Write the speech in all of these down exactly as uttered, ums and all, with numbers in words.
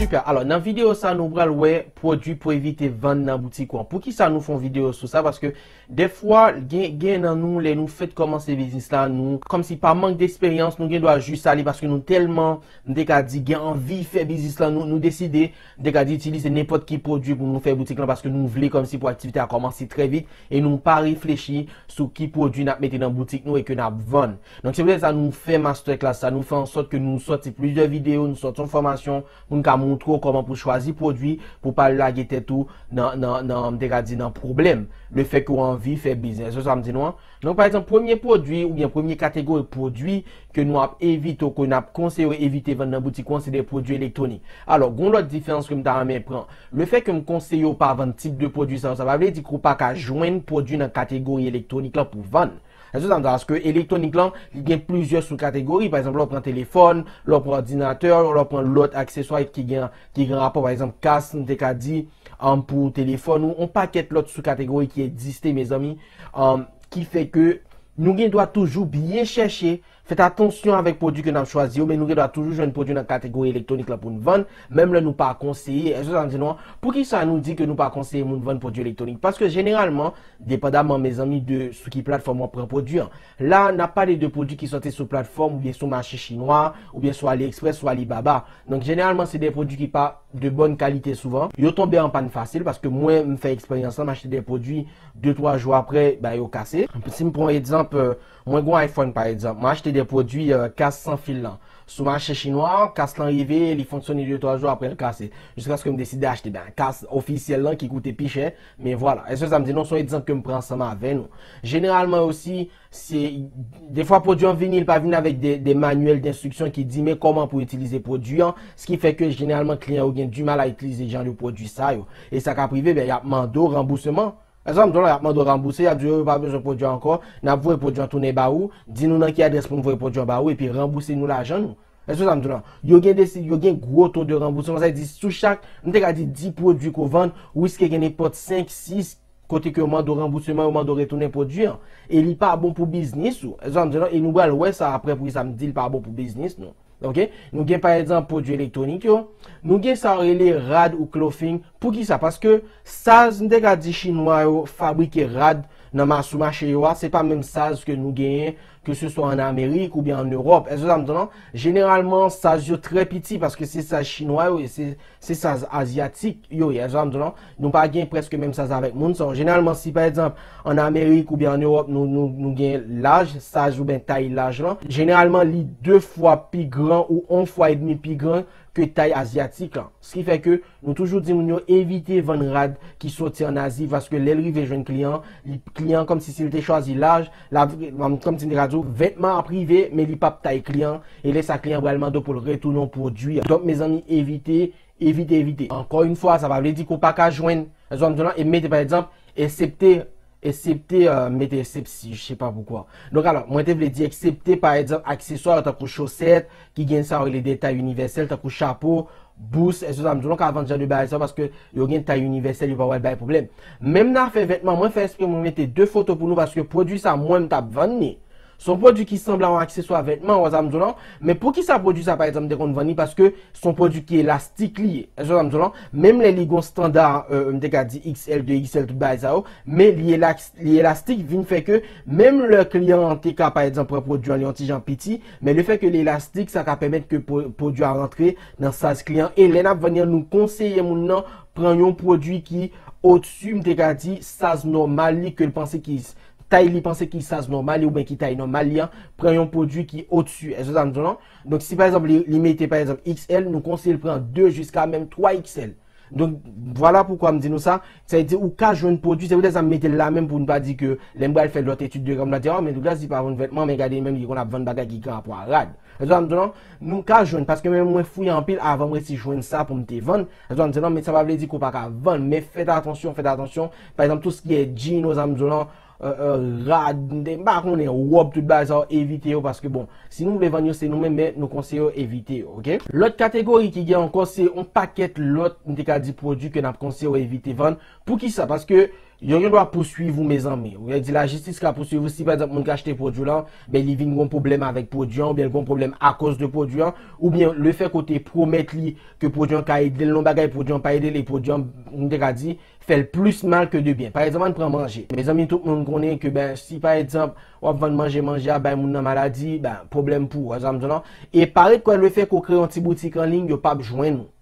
Super. Alò, nan videyo sa, nou pral wè pwodui pou evite vann nan boutik ou an. Poukisa nou fè yon videyo sou sa? Paske dèfwa, gen, gen nan nou, lè nou fèt kòmanse biznis la, nou kòmsi pa mank d eksperyans, nou gen dwa jis ale paske nou tèlman, m te ka di, gen anvi fè biznis la, nou, nou deside, m te ka di, itilize nenpòt ki pwodui pou nou fè boutik lan paske nou vle kòmsi pou aktivite a kòmanse trè vit e nou pa reflechi sou ki pwodui n ap mete nan boutik nou e ke n ap vann. Donk, se poutèt sa nou fè masterclass sa, nou fè an sòt ke nou sòti plizyè videyo, nou sòti yon fòmasyon pou n ka montre w kòman pou chwazi pwodui, pou pa lage tèt ou nan, nan, nan, m te ka di nan pwoblèm. Lefètke w anvi fè biznis. Se sa m di nou an. Donk, pa egzanp, premye pwodui oubyen premye kategori pwodui ke nou ap evite ou ke n ap konseye w evite vann nan boutik ou an, se de pwodui elektwonik. Alò, gen yon lòt diferans ke m ta renmen pran. Lefètke m konseye w pa vann tip de pwodui sa yo, sa pa vle di ke w pa ka jwenn pwodui nan kategori elektwonik lan pou vann. Èske sa vle di, paske elektwonik lan, li gen plizyè sou kategori. Pa egzanp, lè w pran telefòn, lè w pran òdinatè, lè w pran lòt akseswa ki gen, ki gen rapò, pa egzanp, kas, m te ka di, um, pou telefòn ou, yon pakèt lòt sou kategori ki egziste, mezanmi, um, ki fè ke nou gen dwa toujou byen chèche, fèt atansyon avèk pwodui ke n ap chwazi yo, men nou gen dwa toujou jwenn pwodui nan kategori elektwonik lan pou n vann, menm lè nou pa konseye. Èske sa vle di nou an? Poukisa nou di ke nou pa konseye moun vann pwodui elektwonik? Paske jeneralman, depandaman, mezanmi, de sou ki platfòm w ap pran pwodui an. La, n ap pale de pwodui ki sòti sou platfòm oubyen sou mache chinwa, oubyen sou AliExpress, sou Alibaba. Donk, jeneralman, se de pwodui ki pa de bòn kalite souvan. Yo tonbe an pàn fasil, paske mwen, m fè eksperyans lan, m achte de pwodui, de, twa jou apre, ba yo kase. Si m pran egzanp, euh, mwen gen yon iPhone, pa egzanp, mwen achte de pwodui, euh, kas san fil lan. Sou mache chinwa, kas lan rive, li fonksyone de, twa jou apre l kase. Jiskaske m deside achte, ben, kas ofisyèl lan ki koute pi chè, men vwala. Èske sa m di nou, se yon egzanp ke m pran ansanm avè nou. Jeneralman osi, se, defwa pwodui an vini, li pa vin avèk de, de manyèl denstriksyon ki di men kòman pou itilize pwodui an, se ki fè ke jeneralman kliyan yo gen dimal a itilize jan de pwodui sa yo. E sa k ap rive, ben, y ap mande w ranbousman. Èske sa m di w la, y ap mande w ranbouse, y ap di w yo pa bezwen pwodui an ankò, n ap voye pwodui an tounen ba ou, di nou nan ki adrès pou n voye pwodui an ba ou, epi ranbouse nou lajan nou. Èske sa m di w la? Yo gen desi, yo gen gwo to de ranbousman, sa vle di sou chak, m te ka di dis pwodui ke w vann, ou riske gen nenpòt senk, sis, kote ke yo mande w ranbousman, yo mande w retounen pwodui an. E li pa bon pou biznis ou. Èske sa m di w la? E nou pral wè sa apre poukisa m di l pa bon pou biznis nou. Oke? Nou gen, pa egzanp, pwodui elektwonik yo. Nou gen sa yo rele rad ou clothing. Poukisa? Paske saz, m te ka di chinwa yo fabrike rad nan ma-, sou mache yo a, se pa menm saz ke nou genyen, ke se swa ann Amerik oubyen ann Ewòp. Èske sa m di w la? Jeneralman, saz yo trè piti paske se saz chinwa yo ye, se, se saz azyatik yo ye. Èske sa m di w la? Nou pa gen prèske menm saz avèk moun sa yo. Jeneralman, si pa egzanp, ann Amerik oubyen ann Ewòp, nou, nou, nou gen laj, saz oubyen tay laj lan, jeneralman, li de fwa pi gran ou yon fwa edmi pi gran ke tay azyatik lan. Se ki fè ke nou toujou di moun yo evite vann rad ki sòti ann Azi, paske lè l rive jwenn kliyan, li, kliyan kòmsi si l te chwazi laj, l ap, kòmsi m te ka di w, vètman ap rive, men li p ap tay kliyan, e lè sa kliyan pral mande w pou l retounen w pwodui an. Donk, mezanmi, evite, evite, evite. Ankò yon fwa, sa pa vle di ke w pa ka jwenn. Èske sa m di w la? E mete, pa egzanp, eksepte, eksepte, euh, mete eksepsi, je sais pas pourquoi. Donk, alò, mwen te vle di eksepte, pa egzanp, akseswa yo tankou chosèt, ki gen sa yo rele de tay inivèsèl, tankou chapo, bous, èske sa m di w la, w ka vann jan de bagay sa yo, paske yo gen tay inivèsèl, yo pa pral bay pwoblèm. Menm nan afè vètman, mwen fè espre mwen mete de foto pou nou, paske pwodui sa, mwen, m t ap vann li. Se yon pwodui ki sanble a yon akseswa vètman, w wè sa m di w la. Men poukisa pwodui sa, pa egzanp, m te konn vann li? Paske se yon pwodui ki elastik li ye. Èske w wè sa m di w la? Menm lè li gen yon estanda, euh, m te ka di X L, de X L, tout bagay sa yo, men li elas-, li elastik, vin fè ke menm lè kliyan an te ka, pa egzanp, pran pwodui an, li yon ti jan piti, men lefètke li elastik, sa ka pèmèt ke pwo-, pwodui a rantre nan saz kliyan. E lè n ap vann li an, nou konseye moun nan pran yon pwodui ki odsi, m te ka di, saz nòmal li, ke l panse ki tay li panse ki saz nòmal li oubyen ki tay nòmal li an, pran yon pwodui ki odsi. Èske sa m di w la? Donk, si pa egzanp, li, li mete, pa egzanp, X L, nou konseye l pran de jiska menm twa X L. Donk, vwala poukwa m di nou sa. Sa vle di, ou ka jwenn pwodui, se poutèt sa m mete l la menm pou n pa di ke lè m pral fè lòt etid de ka, m ta di, ah, men Douglas, li pa vann vètman, men gade menm, li konn ap vann bagay ki gen rapò a rad. Èske sa m di w la? Nou ka jwenn, paske menm mwen fouye anpil avan m resi jwenn sa pou m te vann. Èske sa m di w la? Men sa pa vle di ke w pa ka vann, men fèt atansyon, fèt atansyon. Pa egzanp, tou sa ki ye djin, w wè sa m di w la, euh, euh, rad, m te, m pa konnen, wòb, tout bagay sa yo, evite yo, paske, bon, si nou vle vann yo, se nou menm, men nou konseye w evite yo, oke? Lòt kategori ki gen ankò, se yon pakèt lòt, m te ka di, pwodui ke n ap konseye w evite vann. Poukisa? Paske Yo gen dwa pouswiv ou, mezanmi. Ou di lajistis ka pouswiv ou si, pa egzanp, moun ki achte pwodui lan, ben, li vin gon pwoblèm avèk pwodui an, oubyen l gon pwoblèm akoz de pwodui an, oubyen lefètke w te pwomèt li ke pwodui an ka ede l nan bagay, pwodui an pa ede l, e pwodui an, m te ka di, fè l plis mal ke de byen. Pa egzanp, ann pran manje. Mezanmi, tout moun konnen ke, ben, si pa egzanp, w ap vann manje, manje a bay moun nan maladi, ben, pwoblèm pou ou, ou sa m di w lan. E parèt kwè lefètke w kreye yon ti boutik an liy, yo p ap jwenn ou.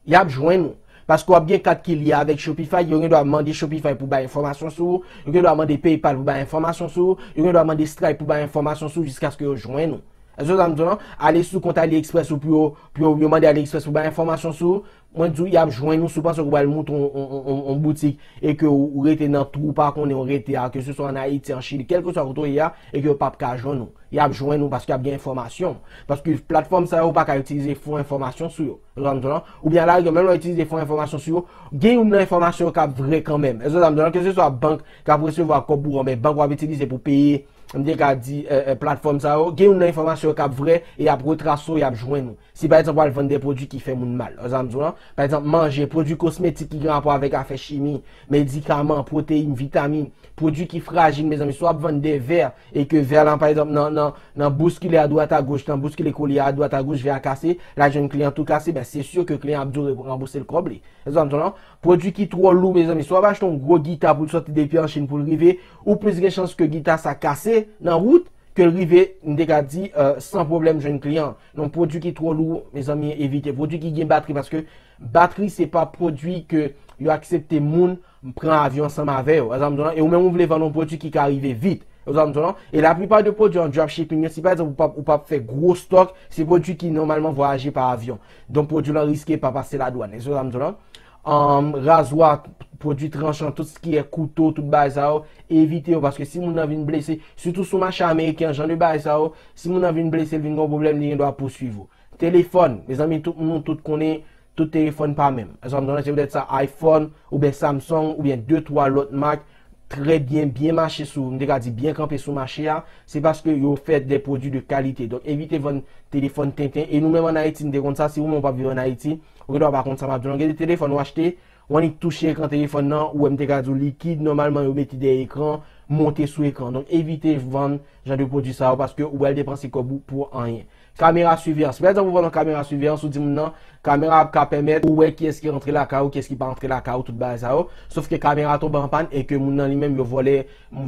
Y ap jwenn ou. Paske w ap gen kat ki lye avèk Shopify, yo gen dwa mande Shopify pou bay enfòmasyon sou ou, yo gen dwa mande PayPal pou bay enfòmasyon sou ou, yo gen dwa mande Stripe pou bay enfòmasyon sou ou jiskaske yo jwenn ou. Èske w sa m di w lan? Ale sou kont AliExpress ou pou yo, pou yo, yo mande AliExpress pou bay enfòmasyon sou ou. Mwen di w, y ap jwenn ou si w panse w pral moute yon, yon, yon, yon, yon boutik e ke w rete nan twou w pa konnen w rete a, ke se swa an Ayiti, an Chili, kèlkeswa kote w ye a, e ke yo p ap ka jwenn ou. Y ap jwenn ou paske y ap gen enfòmasyon. Paske platfòm sa yo, ou pa ka itilize fo enfòmasyon sou yo. Ou sa m di w lan? Oubyen alarigè, menm lè w itilize fo enfòmasyon sou yo, gen youn nan enfòmasyon yo k ap vrè kanmenm. Èske w sa m di w lan? Ke se swa bank k ap resevwa kòb pou ou, men bank w ap itilize pou peye, m te ka di, e, e, platfòm sa yo, gen youn nan enfòmasyon yo k ap vrè, e y ap retrase w, y ap jwenn ou. Si pa egzanp, w al vann de pwodui ki fè moun mal. Ou sa m di w lan? Pa egzanp, manje, pwodui kosmetik ki gen rapò avèk afè chimi, medikaman, pwoteyin, vitamin, pwodui ki frajil, mezanmi, si w ap vann de vè, e ke vè lan, pa egzanp, nan, nan, nan bouskile adwat agoch, nan bouskile kolye adwat agoch, vè a kase, l al jwenn kliyan tou kase, ben, se si ke kliyan ap di w ranbouse l kòb li. Èske w sa m di w lan? Pwodui ki twò lou, mezanmi, si w ap achte yon gwo gita pou l sòti depi an Chin pou l rive, ou plis gen chans ke gita sa kase nan wout, ke l rive, m te ka di, e, san pwoblèm jwenn kliyan. Donk, pwodui ki twò lou, mezanmi, evite. Pwodui ki gen batri, paske batri se pa pwodui ke yo aksepte moun pran avyon ansanm avè yo. Ou sa m di w lan? E ou menm ou vle vann yon pwodui ki ka rive vit. Ou sa m di w lan? E laplipa de pwodui an dropshipping yo, si pa egzanp ou p ap, ou p ap fè gwo stòk, se pwodui ki nòmalman vwayaje pa avyon. Donk, pwodui lan riske pa pase ladwàn. Èske w sa m di w lan? Ann, razwa, pwodui tranchan, tout ce qui est kouto, tout bagay sa yo, evite yo, paske si moun nan vin blese, sitou sou mache ameriken an, jan de bagay sa yo, si moun nan vin blese, l vin gon pwoblèm, li gen dwa pouswiv ou. Telefòn, mezanmi, tout moun, nou tout konnen, tout telefòn pa menm. Èske w sa m di w lan? Se poutèt sa iPhone, oubyen Samsung, oubyen de twa lòt mak, trè byen, byen mache sou, m te ka di byen kanpe sou mache a, se paske yo fè de pwodui de kalite. Donk, evite vann telefòn tenten. E nou menm an Ayiti, n te konn sa, si ou menm ou p ap viv an Ayiti, ou gen dwa pa konn sa m ap di w lan. Gen de telefòn ou achte, ou annik touche ekran telefòn nan, ou wè m te ka di w likid, nòmalman yo mete dèyè ekran, monte sou ekran. Donk, evite vann jan de pwodui sa yo, paske ou pral depanse kòb ou pou anyen. Kamera siveyans. Pa egzanp, ou vann yon kamera siveyans, ou di moun nan, kamera ap ka pèmèt ou wè kiyès ki rantre lakay ou, kiyès ki pa rantre lakay ou, tout bagay sa yo. Sòf ke kamera tonbe an pàn e ke moun nan li menm yo vòlè,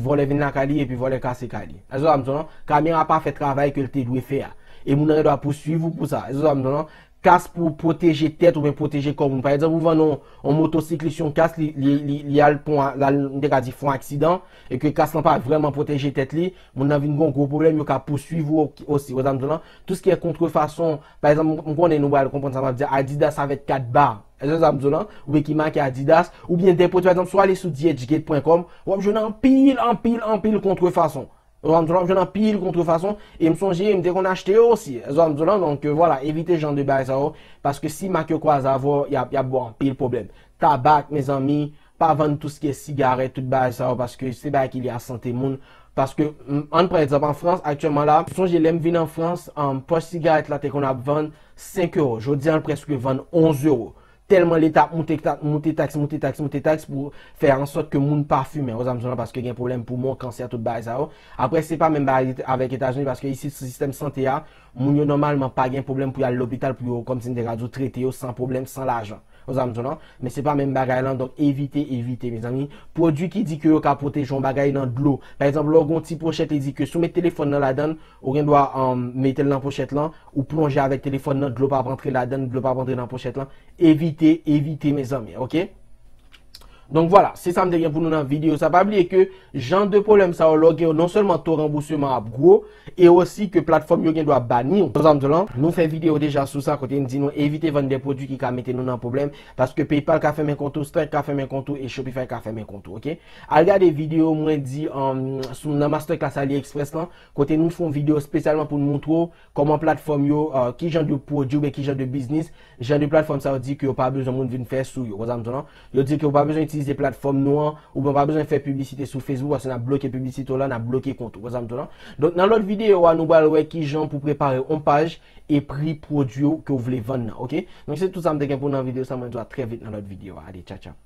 vòlè vin lakay li epi vòlè kase kay li. Èske w sa m di w lan? Kamera pa fè travay ke l te dwe fè a. E moun nan gen dwa pouswiv ou pou sa. Èske w sa m di w lan? Kas pou pwoteje tèt oubyen pwoteje kò moun. Pa egzanp, ou vann yon, yon motosiklis yon kas, li, li, li, li al pran, l al, m te ka di, fè yon aksidan, e ke kas lan pa vrèman pwoteje tèt li, moun nan vin gon gwo pwoblèm, yo ka pouswiv ou osi, ou sa m di w lan. Tout ce qui est contrefaçon, pa egzanp, m konnen nou pral konprann sa m ap di a, Adidas avèk kat ba. Èske w sa m di w lan? Oubyen ki make Adidas, oubyen de pwodui, pa egzanp, si w ale sou D H gate point com, w ap jwenn anpil, anpil, anpil kontrefason. Ou sa m di w lan? W ap jwenn anpil kontrefason, e m sonje, m te konn achte yo osi. Èske w sa m di w lan? Donk, euh, vwala, evite jan de bagay sa yo, paske si mak yo kwaze avè w, y ap, y ap ba w anpil pwoblèm. Tabak, mezanmi, pa vann tout ce qui est sigarèt, tout bagay sa yo, paske se bagay ki lye a sante moun. Paske, m, ann pran egzanp, an Frans, aktyèlman la, m sonje lè m vin an Frans, um, pòch sigarèt la te konn ap vann senk ewo. Jodi a, l prèske vann onz ewo. Tèlman Leta ap moute, ta-, moute taks, moute taks, moute taks pou fè an sòt ke moun pa fimen. Ou sa m di w lan? Paske gen pwoblèm poumon, kansè, tout bagay sa yo. Apre, se pa menm bagay avèk Etazini, paske isit, sistèm sante a, moun yo nòmalman pa gen pwoblèm pou y al lopital pou yo, kòmsi m te ka di w, trete yo san pwoblèm, san lajan. Ou sa m di w lan? Men se pa menm bagay lan, donk evite, evite, mezanmi. Pwodui ki di ke yo ka pwoteje yon bagay nan dlo. Pa egzanp, lè w gen yon ti pochèt, li di ke si w met telefòn nan ladan l, ou gen dwa, um, mete l nan pochèt lan, ou plonje avèk telefòn nan, dlo p ap antre ladan l, dlo p ap antre nan pochèt lan. Evite, evite, mezanmi, oke? Donk vwala, se sa m te gen pou nou nan videyo sa. Pa bliye ke jan de pwoblèm sa yo, lè w gen yo, non sèlman to ranbousman ap gwo, e osi ke platfòm yo gen dwa bani w. Ou sa m di w lan? Nou fè videyo deja sou sa, kote n di nou evite vann de pwodui ki ka mete nou nan pwoblèm, paske PayPal ka fèmen kont ou, Stripe ka fèmen kont ou, e Shopify ka fèmen kont ou, oke? Al gade videyo mwen di, um, sou, nan masterclass AliExpress lan, kote nou fè yon videyo espesyalman pou n montre w kòman platfòm yo, uh, ki jan de pwodui oubyen ki jan de biznis, jan de platfòm sa yo di ke yo pa bezwen moun vin fè sou yo. Ou sa m di w lan? Yo di ke w pa bezwen itilize platfòm nou an, oubyen w pa bezwen fè piblisite sou Facebook, paske n ap bloke piblisite w la, n ap bloke kont ou. Ou sa m di w lan? Donk, nan lòt videyo a, nou pral wè ki jan pou prepare yon paj e pri pwodui ke w vle vann nan, oke? Donk, se tout sa m te gen pou nan videyo sa, mwen di w a trè vit nan lòt videyo a. Ale, tchaw, tchaw.